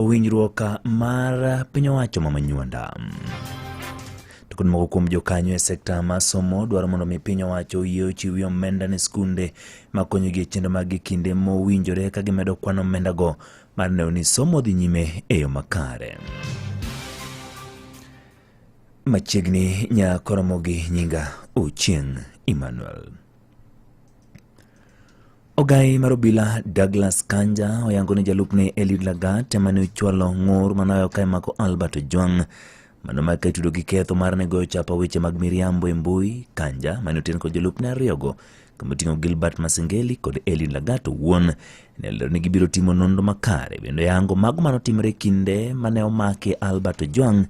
Winjruok mar piny owacho ma Manywanda. To kod moko kuom jokanyo e sekta mar somo dwaro mondo mi piny owacho oyie ochiw omenda ne skunde makonyogi e chenro mag kinde mowinjore ka gimedo kwan omendago mar neno ni somo dhi nyime e yo makare. Machiegni nyakoromogi nyinga Ochieng' Emmanuel. Ogai mar obila Douglas Kanja oyango ni jalupne Eliud Lagat ema ne ochwalo ng'ur manoyo ka imako Albert Ojwang mano ma ka itudo gi ketho mar ne goyo chapa weche mag miriambo e mbui. Kanja mane oten kod jolupne ariyogo kama oting'o Gilbert Masengeli kod Eliud Lagat owuon ne olero ni gibiro timo nonro makare bende oyango mago manotimore e kinde mane omaki Albert Ojwang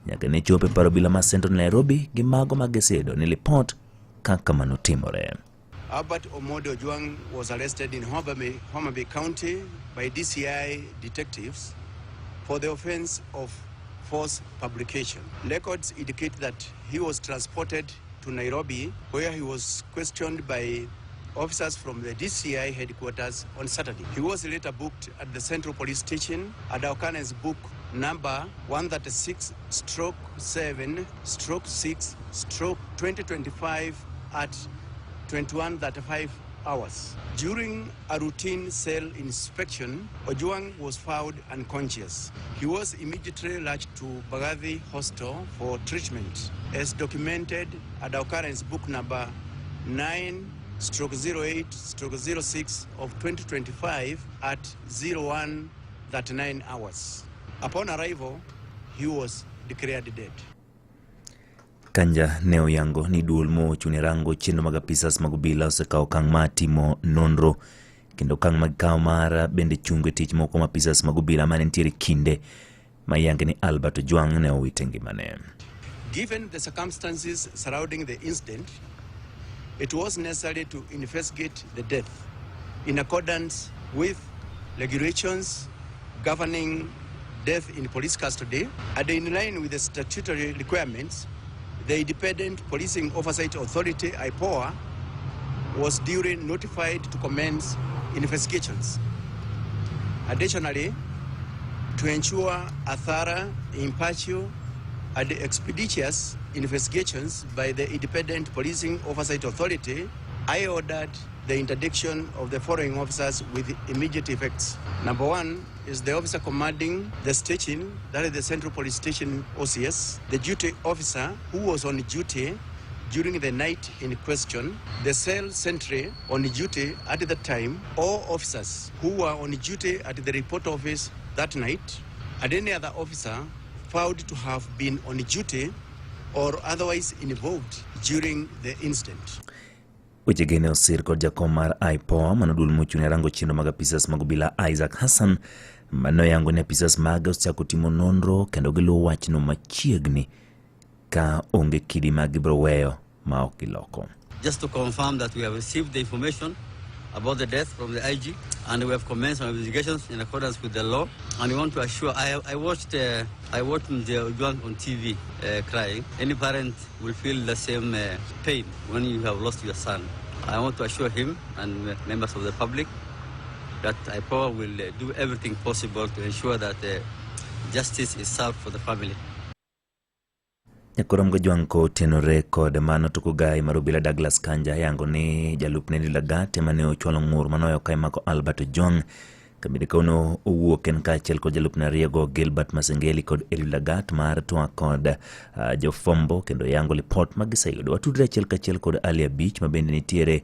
nyaka ne chopo e par obila ma Central Nairobi gi mago ma giseyudo ni lipot kaka manotimore. Albert Omondi Ojwang was arrested in Homa Bay, Homa Bay County by DCI detectives for the offense of false publication. Records indicate that he was transported to Nairobi, where he was questioned by officers from the DCI headquarters on Saturday. He was later booked at the Central Police Station at occurrence book number 136/7/6/2025 at 21:35 hours. During a routine cell inspection, Ojwang was found unconscious. He was immediately rushed to Mbagathi Hospital for treatment, as documented at occurrence book number 9/08/06 of 2025 at 01:39 hours. Upon arrival, he was declared dead. Kanja ne oyango ni duol mochung' ne rango chenro mag apisas mag obila osekawo okang' mar timo nonro kendo okang' mag kawo mar bende chungo e tich moko ma apisas mag obila mane nitiere kinde ma iyange ni Albert Ojwang' ne owito ngimane. Given the circumstances surrounding the incident, it was necessary to investigate the death in accordance with regulations governing death in police custody and in line with the statutory requirements. The Independent Policing Oversight Authority, IPOA, was duly notified to commence investigations. Additionally, to ensure a thorough, impartial, and expeditious investigations by the Independent Policing Oversight Authority, I ordered the interdiction of the following officers with immediate effects. Number one is the officer commanding the station, that is the Central Police Station OCS, the duty officer who was on duty during the night in question, the cell sentry on duty at the time, all officers who were on duty at the report office that night, and any other officer found to have been on duty or otherwise involved during the incident. Wechege ne osir kod jakom mar IPOA mano duol mochung' ne rango chenro mag apisas mag obila Isaac Hassan mane oyango ni apisas mage osechako timo nonro kendo giluwo wachno machiegni ka onge kidi ma gibiro weyo ma ok giloko. Just to confirm that we have received the information about the death from the IG and we have commenced our investigations in accordance with the law. And we want to assure, I watched Mzee Ojwang on TV crying. Any parent will feel the same pain when you have lost your son. I want to assure him and members of the public that IPOA will do everything possible to ensure that justice is served for the family. Nyakorom Gojwang' kotenore kod mano to kogai mar obila Douglas Kanja yango ni jalupne Eliud Lagat ema ne ochwalo ng'ur manoyo ka imako Albert Ojwang' kabinde kawuono owuok en kaachiel kod jalupne ariyogo Gilbert Masengeli kod Eliud Lagat mar twak kod jofwambo kendo yango lipot ma giseyudo. Watudre achiel kachiel kod Ali Abich ma bende nitiere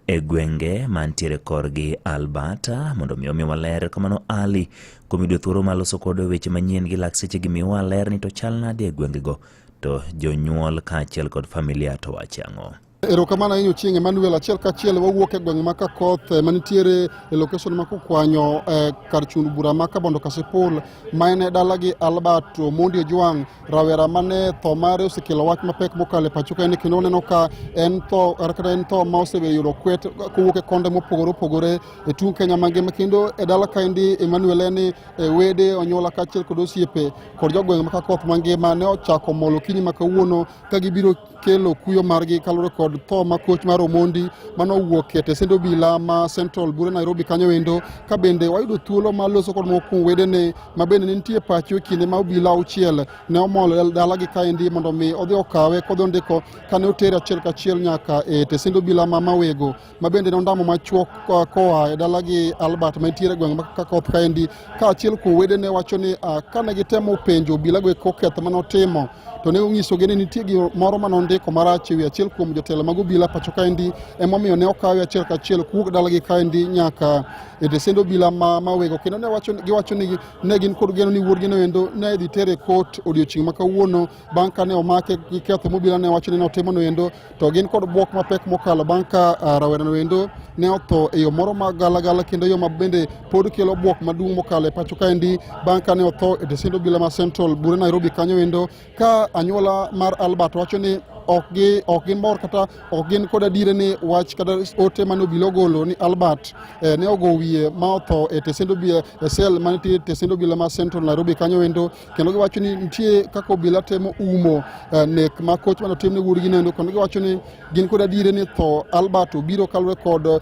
e gwenge mantiere korgi Albert mondo mi omiwa ler. Kamano Ali, kuom yudo thuolo mar loso kodwa weche manyien gi lak seche gi miwa ler ni to chal nade e gwengego to jonyuol kaachiel kod familia to wache ang'o? Erokamano ahinya Ochieng' Emmanuel. Achiel kachiel wawuok e gweng' ma Kakoth manitiere e location ma Kukwanyo kar chung' bura ma Kabondo Kasipul ma en e dalagi Albert Omondi Ojwang', rawera mane tho mare osekelo wach mapek mokalo e pacho kae, kendo waneno ka en tho kata en tho ma oseyudo kwet kowuok e konde mopogore opogore e tung' Kenya mangima. Kendo e dala kaendi Emmanuel en ni wede onyuola kaachiel kod osiepe kod jogweng' ma Kakoth mangima ne ochako molo okinyi ma kawuono ka gibiro gikelo kuyo margi kaluwore kod tho ma koch mar Omondi manowuok e tesend obila ma Central Bure Nairobi kanyo endo, ka bende wayudo thuolo mar loso kod moko kuom wedene ma bende ne nitie pacho e kinde ma obila auchiel ne omolo dalagi kaendi mondo mi odhi okawe kodhi ondiko kane otere achiel kachiel nyaka e tesend obila ma Mawego ma bende nondamo machuok koa e dalagi Albert mantiere e gweng' ma Kakoth kaendi, ka achiel kuom wedene wacho ni kane gitemo penjo obilago eko ketho mane otimo to ne onyisogi ni nitie gimoro mane ondiko marach e wi achiel kuom jotelo mag obila pacho kaendi, emomiyo ne okawe achiel kachiel kuwuok dalagi kaendi nyaka e tesend obila ma Mawego. Kendo ne wacho, giwacho ni ne gin kod geno ni wuodgi no endo ne idhi tere e kot odiochieng' ma kawuono bang' kane omake gi ketho mobila ne wacho ni ne otimo no endo, to gin kod bwok mapek mokalo bang' ka rawera no endo ne otho e yo moro ma galagala kendo yo ma bende pod kelo bwok maduong' mokalo e pacho kaendi bang' kane otho e tesend obila ma Central Bure Nairobi kanyo endo, ka anyuola mar Albert wacho ni ok gi ok gimor kata ok gin kod adier ni wach kata ote mane obila ogolo ni Albert ne ogo wiye ma otho e tesend obila e sel manitie e tesend obila ma Central Nairobi kanyo endo, kendo giwacho ni nitie kaka obila temo umo nek ma koch mane otim ne wuodgi nendo, kendo giwacho ni gin kod adier ni tho Albert obiro kaluwore kod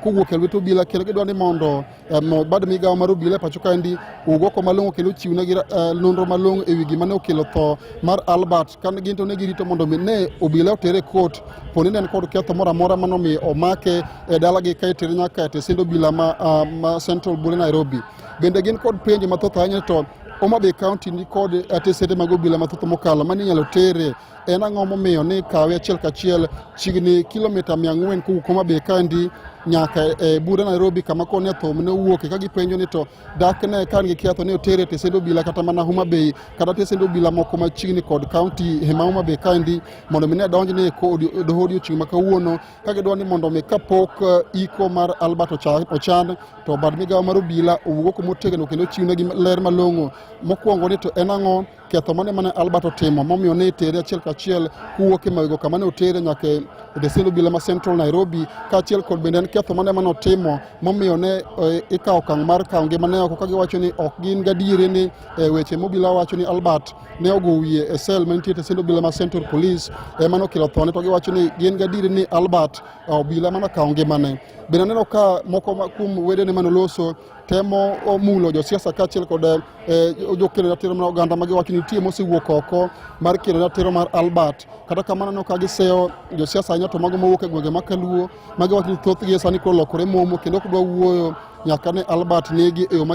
kowuok e lwet obila, kendo gidwa ni mondo bad migawo mar obila e pacho kaendi owuog oko malong'o kendo ochiwnegi nonro malong'o e wi gima ne okelo tho mar Albert. Ka gin to ne girito mondo mi ne obila otere e kot poni ne en kod ketho moro amora mane omiyo omake e dalagi ka itere nyaka e tesend obila ma Central Bure Nairobi. Bende gin kod penjo mathoth ahinya to Homa Bay County ni kod tesende mag obila mathoth mokalo mane inyalo tere. En ang'o momiyo ni kawe achiel kachiel chiegni kilomita 400 kowuok Homa Bay kaendi nyaka e Bura Nairobi kama kone tho ne owuoke, ka gipenjo ni to dak ne ka nigi ketho ni otere e tesend obila kata mana Homa Bay kata tesend obila moko machiegni kod kaunti ma Homa Bay kaendi mondo mi ne donjne e doho odiochieng' ma kawuono, ka gidwa ni mondo mi kapok iko mar Albert ochan to bad migawo mar obila owuog oko motegno kendo ochiwnegi ler malong'o. Mokwongo ni to en ang'o ketho mane mane Albert otimo momiyo ne itere achiel kachiel kowuok e Mawego kama ne otere nyaka e tesend obila ma Central Nairobi, kaachiel kod bende en ketho mane mane otimo momiyo ne ikawo okang' mar kawo ngimane oko, ka giwacho ni ok gin gadieri ni weche mobila wacho ni Albert ne ogo wiye e sel mantie e tesend obila ma Central Police ema nokelo thone, to giwacho ni gin gadieri ni Albert obila mane okawo ngimane. Bende aneno ka moko kuom wedene mane oloso temo mulo josiasa kaachiel kod jokedo ratiro mar oganda ma giwacho ni nitie mosewuok oko mar kedo ratiro mar Albert. Kata kamano aneno ka giseyo josiasa ahinya to mago mowuok e gwenge ma Kaluo ma giwacho ni thothgi sani koro olokore momo kendo ok dwa wuoyo nyaka ne Albert negi e yo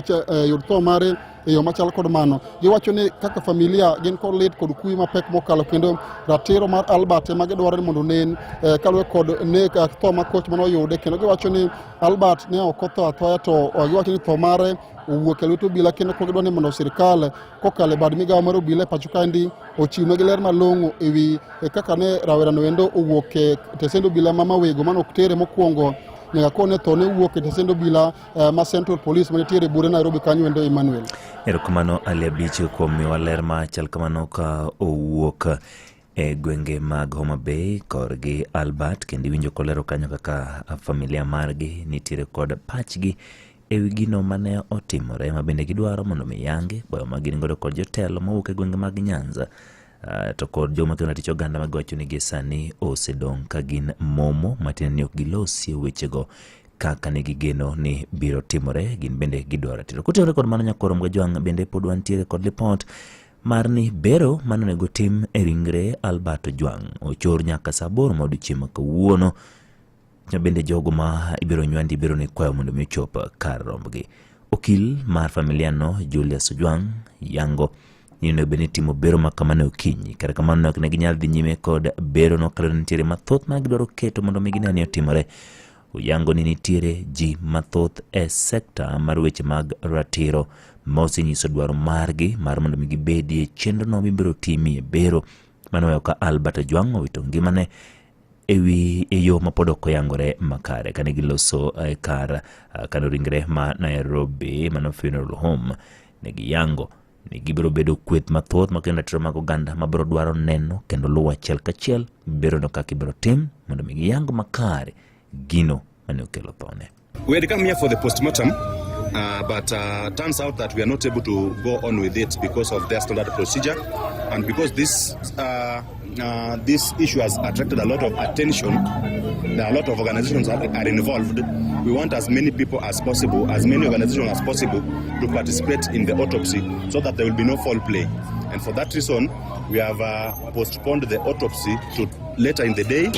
yud tho mare e yo machal kod mano. Giwacho ni kaka familia gin kod lit kod kuyo mapek mokalo kendo ratiro mar Albert ema gidwaro ni mondo onen kaluwore kod nek tho ma koch mane oyude, kendo giwacho ni Albert ne ok otho athoya to giwacho ni tho mare owuok e lwet obila, kendo koro gidwaro ni mondo sirkal kokalo e bad migawo mar obila e pacho kaendi ochiwnegi ler malong'o e wi kaka ne rawerano endo owuok e tesend obila ma Mawego mane ok tere mokwongo nyaka kone tho ne owuok e tesend obila ma Central Police manitiere Bure Nairobi kanyo endo. Emmanuel. Erokamano Ali Abich kuom miwa ler machal kamano ka owuok e gwenge mag Homa Bay korgi Albert, kendo iwinjo kolero kanyo kaka familia margi nitiere kod pachgi e wi gino mane otimore ma bende gidwaro mondo mi yangi kwayo ma gin godo kod jotelo mowuok e gwenge mag Nyanza to kod joma kelo tich oganda ma giwacho ni gie sani osedong' ka gin momo matiende ni ok gilosie wechego kaka ne gigeno ni biro timore, gin bende gidwaro ratiro. Kotenore kod mano nyakwar Mgajwang' bende pod wantiere kod lipot mar ni bero mane onego tim e ringre Albert Ojwang' ochor nyaka saa 8 ma odiochieng' ma kawuono. Bende jogo ma ibiro nywandi biro ni kwayo mondo mi ochop kar rombgi. Okil mar familia no Julius Ojwang' yango ni onego bed ni itimo bero ma kamano e okinyi. Kata kamano ok ne ginyal dhi nyime kod bero no kaluwore ni nitiere mathoth ma gidwaro keto mondo mi gine ni otimore. Oyango ni nitiere ji mathoth e sekta mar weche mag ratiro ma osenyiso dwaro margi mar mondo mi gibedie chenrono mibiro timie bero mano weyo ka Albert Ojwang' owito ngimane e wi e yo ma pod ok oyangore makare kane giloso kar kano ringre ma Nairobi mano funeral home ne giyango ni gibiro bedo kweth mathoth makendo ratiro mag oganda ma biro dwaro neno kendo luwo achiel kachiel berono kaka ibiro tim mondo mi giyang makare gino mane okelo thone. We had come here for the postmortem. But turns out that we are not able to go on with it because of their standard procedure, and because this issue has attracted a lot of attention. There are a lot of organizations that are involved. We want as many people as possible, as many organizations as possible, to participate in the autopsy so that there will be no foul play. And for that reason, we have postponed the autopsy to later in the day,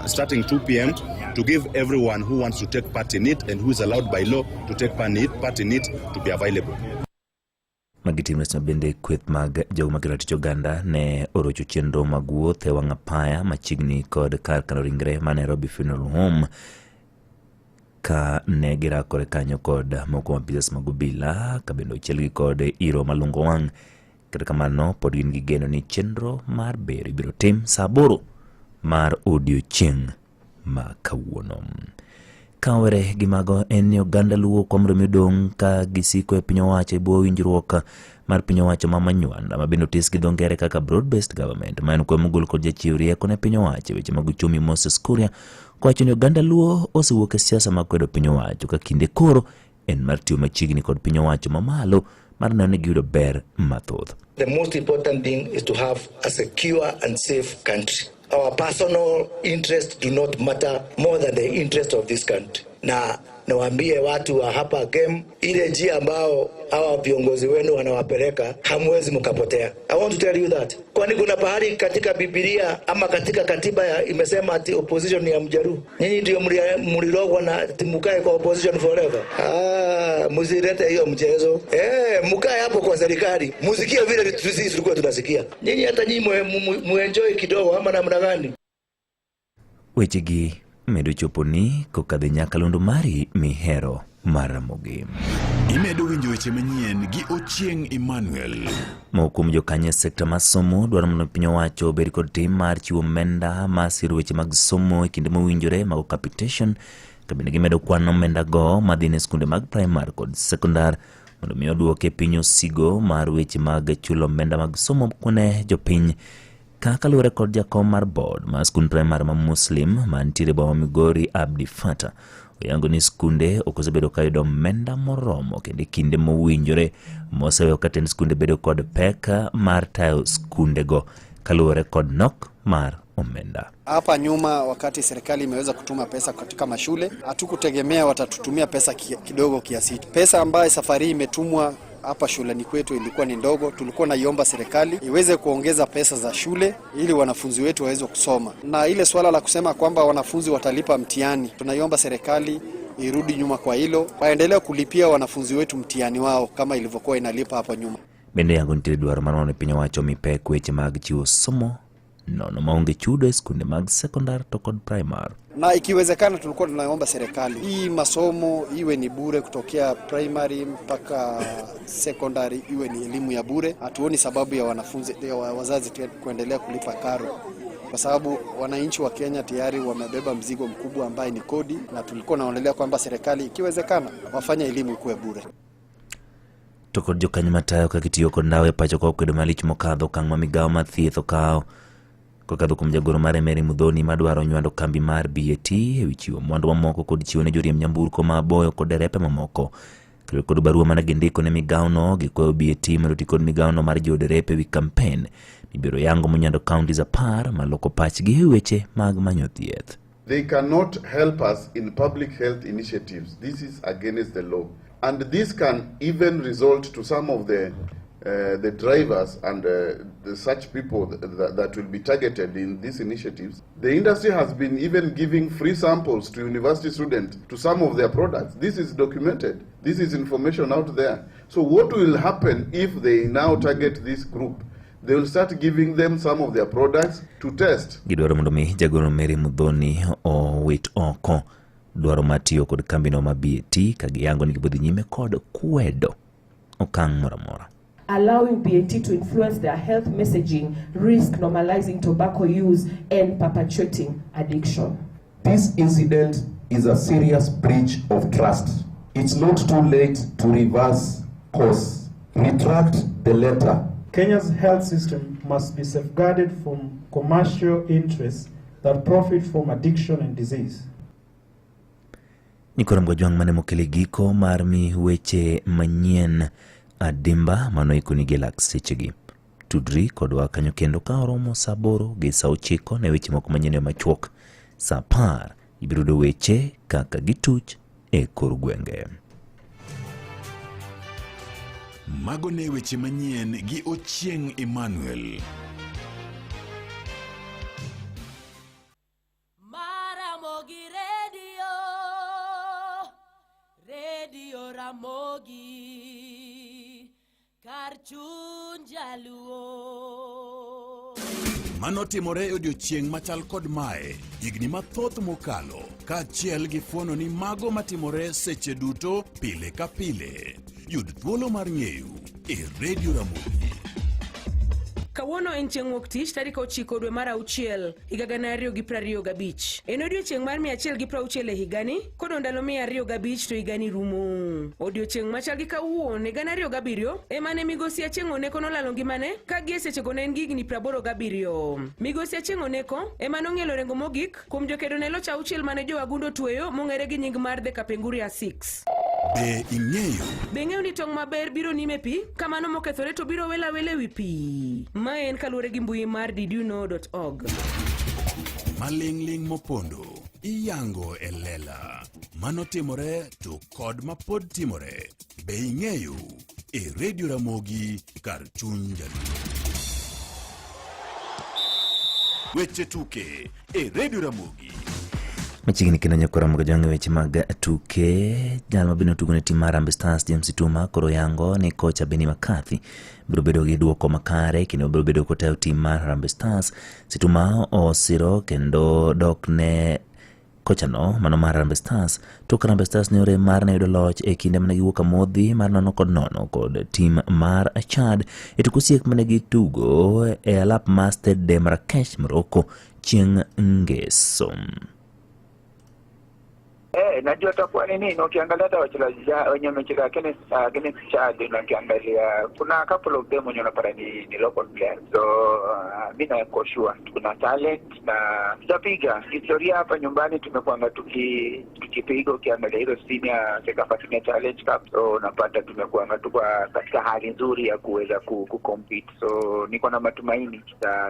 starting 2 p.m., to give everyone who wants to take part in it and who is allowed by law to take part in it to be available. Magi timre sama bende kweth mag jogo makelo tich oganda ne orocho chenro mag wuoth e wang' apaya machiegni kod kar kano ringre ma Nairobi Funeral Home ka ne girakore kanyo kod moko kuom apisas mag obila ka bende ochielgi kod iro malungo wang'. Kata kamano pod gin gi geno ni chenro mar bero ibiro tim sa 8 mar odiochieng' ma kawuono. Kawere gi mago en ni oganda Luo kuom mondo mi odong' ka gisiko e piny owacho e bwo winjruok mar piny owacho ma Manywanda ma bende otis gi dho ngere kaka Broad Based Government, ma en kwe mogol kod jachiw rieko ne piny owacho e weche mag uchumi Moses Kuria, kowacho ni oganda Luo osewuok e siasa mag kwedo piny owacho ka kinde koro en mar tiyo machiegni kod piny owacho mamalo mar neno ni giyudo ber mathoth. The most important thing is to have a secure and safe country. Our personal interests do not matter more than the interest of this country. Na nawaambie watu wa hapa Gem, ile njia ambao hawa viongozi wenu wanawapeleka, hamwezi mkapotea. I want to tell you that. Kwani kuna pahali katika Biblia ama katika katiba ya imesema ati opposition ni ya Mjaluo? Nyinyi ndio mlirogwa na ati mkae kwa opposition forever. Ah, msilete hiyo mchezo. Mkae hapo kwa serikali. Musikie vile sisi tulikuwa tunasikia. Nyinyi hata nyinyi muenjoy kidogo ama namna gani? Wechegi medo chopo ni kokadho e nyakalondo mari mihero mar Ramogi. Imedo winjo weche manyien gi Ochieng' Emmanuel. Moko kuom jokanyo e sekta mar somo dwaro mondo piny owacho obed kod tim mar chiwo omenda mar siro weche mag somo e kinde mowinjore mago capitation, ka bende gimedo kwan omenda go madhi ne skunde mag primar kod sekondar mondo mi oduoke piny osigo mar weche mag chulo omenda mag somo ne jopiny. Kaka luwore kod jakom mar board mar skund primar ma Muslim mantiere boma Migori, Abdi Fata, oyango ni skunde ok osebedo ka yudo omenda moromo kendo e kinde mowinjore moseweyo ka tend skunde bedo kod pek mar tayo skundego kaluwore kod nok mar omenda. Hapa nyuma wakati serikali imeweza kutuma pesa katika mashule, hatukutegemea watatutumia pesa kidogo kiasi. Pesa ambayo safari hii imetumwa hapa shuleni kwetu ilikuwa ni ndogo. Tulikuwa naiomba serikali iweze kuongeza pesa za shule ili wanafunzi wetu waweze kusoma. Na ile swala la kusema kwamba wanafunzi watalipa mtihani, tunaiomba serikali irudi nyuma kwa hilo, waendelee kulipia wanafunzi wetu mtihani wao kama ilivyokuwa inalipa hapo nyuma. Bende yango nitiere dwaro mar mondo piny owacho omi pek weche mag chiwo somo nono maonge chudo e skunde mag sekondar to kod primar. Na ikiwezekana, tulikuwa tunaomba serikali hii masomo iwe ni bure kutokea primary mpaka secondary, iwe ni elimu ya bure. Hatuoni sababu ya wanafunzi ya wazazi kuendelea kulipa karo, kwa sababu wananchi wa Kenya tayari wamebeba mzigo mkubwa ambaye ni kodi, na tulikuwa naonelea kwamba serikali ikiwezekana wafanye elimu ikuwe bure. To kod jokanyo matayo kaka itiyo kod ndawa e pacho ka okwedo malich mokadho okang' ma migawo mar thieth okawo kokadho kuom jagoro mare Mary Muthoni madwaro nywando kambi mar BAT ewi chiwo mwandu mamoko kod chiwo ne joriemb nyamburko maboyo kod derepe mamoko. Kaluwore kod barua mane gindiko ne migawono, gikwayo BAT mondo oti kod migawono mar jiwo derepe ewi kampen mibiro yango monywando counties 10 maloko pachgi e weche mag manyo thieth. They cannot help us in public health initiatives. This is against the law. And this can even result to some of the drivers and the such people that will be targeted in these initiatives. The industry has been even giving free samples to university students to some of their products. This is documented. This is information out there. So what will happen if they now target this group? They will start giving them some of their products to test. Gidwaro mondo mi jagoro Mary Muthoni owit oko dwaro mar tiyo kod kambino ma BAT ka giyango ni gibodhi nyime kod kwedo okang' moro amora. Allowing BAT to influence their health messaging risk normalizing tobacco use and perpetuating addiction. This incident is a serious breach of trust. It's not too late to reverse course. Retract the letter. Kenya's health system must be safeguarded from commercial interests that profit from addiction and disease. Nikoro Mgojwang' mane mokele giko mar mi weche manyien adimba mano ikonigi e lak sechegi. Tudri kodwa kanyo kendo ka oromo saa 8 gi saa 9 ne weche moko manyien e machuok. Saa 10 ibiro yudo weche kaka gituch e kor gwenge. Mago ne weche manyien gi Ochieng' Emmanuel. Maramogi Radio, Radio Ramogi, kar chuny jaluo. Mano timore e odiochieng' machal kod mae higni mathoth mokalo, kaachiel gi fuono ni mago matimore seche duto pile ka pile. Yud thuolo mar ng'eyo e Radio Ramogi. Kawuono en chieng' wuok tich tarik 9 dwe mar 6 higa 2025. En odiochieng' mar 160 e higani, kodong' ndalo 205 to higani rumo. Odiochieng' machal gi kawuono e 2007 ema ne Migosi Achieng' Oneko nolalo ngimane ka gie sechego ne en gi higni 87. Migosi Achieng' Oneko ema nong'ielo orengo mogik kuom jokedo ne loch 6 mane jowagundo otweyo mong'ere gi nying mar The Kapenguria 6. Be ing'eyo? Be ing'eyo ni tong' maber biro nime pi ka mano mokethore to biro wela wela ewi pi? Mae en kaluwore gi mbui mar didyouKnow.org. Maling'ling' mopondo iyango e lela. Mano timore to kod mapod timore. Be ing'eyo? E Radio Ramogi kar chuny jaluo. Weche tuke e Radio Ramogi. Machiegni kendo nyakora Mgojwang' e weche mag tuke. Jal mabende otugo ne tim mar Harambee Stars James Situma koro yango ni kocha Benni McCarthy biro bedo gi duoko makare kendo biro bedo kotayo tim mar Harambee Stars. Situma osiro kendo dok ne kochano mano mar Harambee Stars tok Harambee Stars ne orem mar ne yudo loch e kinde mane giwuok amodhi mar 0-0 kod tim mar Chad e tuk osiek mane gitugo e alap mar Stade de Marrakech, Morocco chieng' ngeso. Najua takuwa ni nini. Ukiangalia hata wachezaji wenye wamecheza against Chad, na ukiangalia kuna couple of them wenye unapata ni local players. So mi nako sure kuna talent na tutapiga historia hapa nyumbani. Tumekuanga tukipiga, ukiangalia hilo senior CECAFA Senior Challenge Cup, so unapata tumekuanga tuko katika hali nzuri ya kuweza ku compete. So niko na matumaini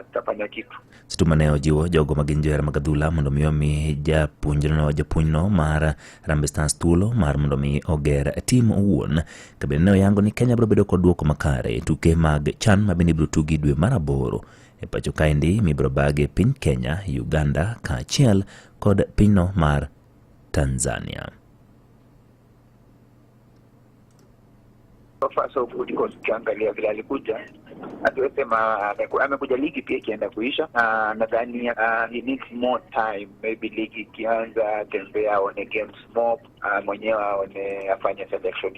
tutafanya kitu. Situma ne ojiwo jogo ma gin johera mag adhula mondo mi omi japuonjno mar Harambee Stars thuolo mar mondo mi oger tim owuon. Kabende ne oyango ni Kenya biro bedo kod duoko makare e tuke mag CHAN ma bende ibiro tugi dwe mar 8 e pacho kaendi mibiro bage piny Kenya, Uganda kaachiel kod pinyno mar Tanzania. So far so good, because ukiangalia vile alikuja, hatuwezi sema amekuja ligi pia ikienda kuisha. Nadhani he needs more time, maybe ligi ikianza tembea aone games more, mwenyewe aone afanye selection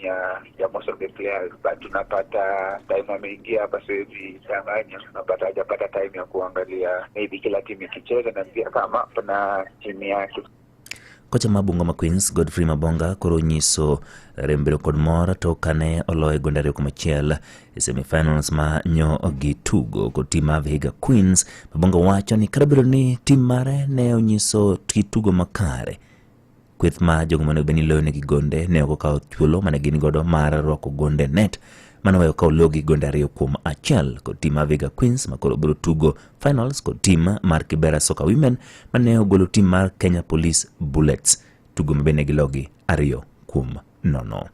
ya most of the players, but tunapata time ameingia hapa siwezi danganya, tunapata hajapata time ya kuangalia maybe kila timu ikicheza na pia kama kuna timu yake. Kocha ma Bungoma Queens Godfrey Mabonga koro nyiso rem bedo kod mor tok kane oloye gonde 2-1 e semifinals ma nyo gitugo kod tim mar Vihiga Queens. Mabonga wacho ni kata obedo ni tim mare ne onyiso tugo makare, kweth ma jogo mane obed ni loyo negi gonde ne ok okawo thuolo mane gin godo mar rwako gonde net mano weyo ka ologi gonde 2-1 kod tim mar Vihiga Queens ma koro biro tugo finals kod tim mar Kibera Soccer Women mane ogolo tim mar Kenya Police Bullets, tugo mabende gilogi 2-0.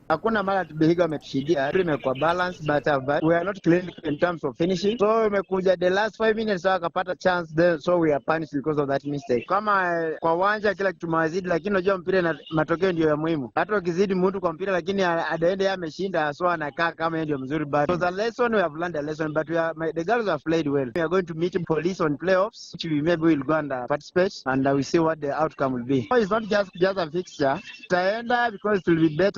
Hakuna mara Vihiga wametushindia, imekuwa balance but we are not clean in terms of finishing. So imekuja the last 5 minutes wakapata chance then, so we are punished because of that mistake. Kama kwa uwanja kila kitu tumewazidi, lakini unajua mpira na matokeo ndio ya muhimu. Hata ukizidi mtu kwa mpira lakini at the end yeye ameshinda, so anakaa kama yeye ndio mzuri, but so the lesson we have learned a lesson, but the girls have played well. We are going to meet Police on playoffs, which we maybe will go and participate and we see what the outcome will be. So it's not just a fixture. Tutaenda because it will be better.